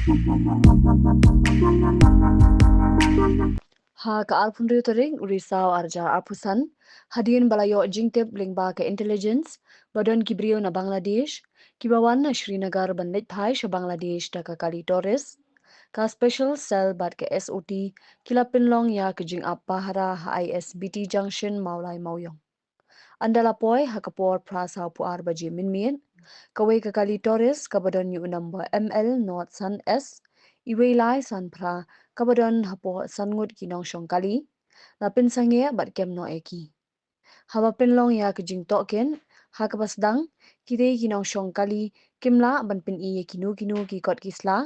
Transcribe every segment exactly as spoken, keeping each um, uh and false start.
Ha ka arphew hynriew tarik u Risaw arhajar arphew san, hadien ba la ïoh jingtip lyngba ka intelligence ba don ki briew na Bangladesh kiba wan na Srinagar ban leit phai sha Bangladesh da ka kali tourist, ka Special Cell bad ka SOT ki la pynlong ïa ka jingap pahara ha ISBT Junction Mawlai Mawiong. Ynda la poi ha ka por phra sawphew ar baje mynmiet, kawei ka kali tourist kaba don ïa u number ML not san S, iwei lai san phra, kaba don hapoh san ngut ki nongshong kali, la pynsangeh bad kem noh ïa ki. Haba pynlong ïa ka jingtohkit, ha kaba sdang, ki dei ki nongshong kali, kim lah ban pyni ïa kino kino ki kot ki sla,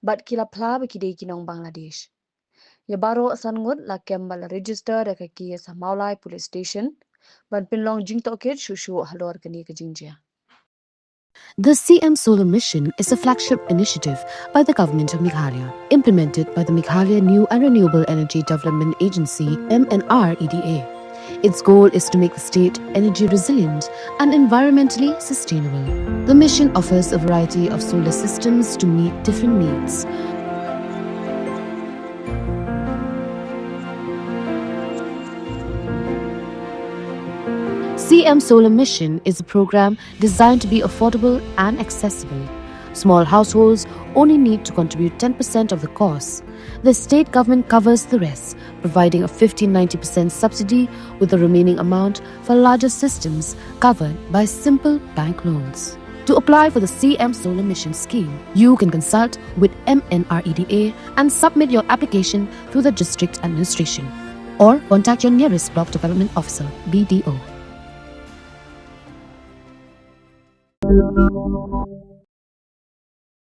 bad ki la phla ba ki dei ki nong Bangladesh. Ïa baroh san ngut la kem bad la register da ka case ha Mawlai Police Station ban pynlong jingtohkit shuh shuh halor kane ka jingjia. The CM Solar Mission is a flagship initiative by the Government of Meghalaya, implemented by the Meghalaya New and Renewable Energy Development Agency, MNREDA. Its goal is to make the state energy resilient and environmentally sustainable. The mission offers a variety of solar systems to meet different needs. CM Solar Mission is a program designed to be affordable and accessible. Small households only need to contribute ten percent of the cost. The state government covers the rest, providing a fifteen ninety percent subsidy, with the remaining amount for larger systems covered by simple bank loans. To apply for the CM Solar Mission scheme, you can consult with MNREDA and submit your application through the district administration, or contact your nearest block development officer, BDO.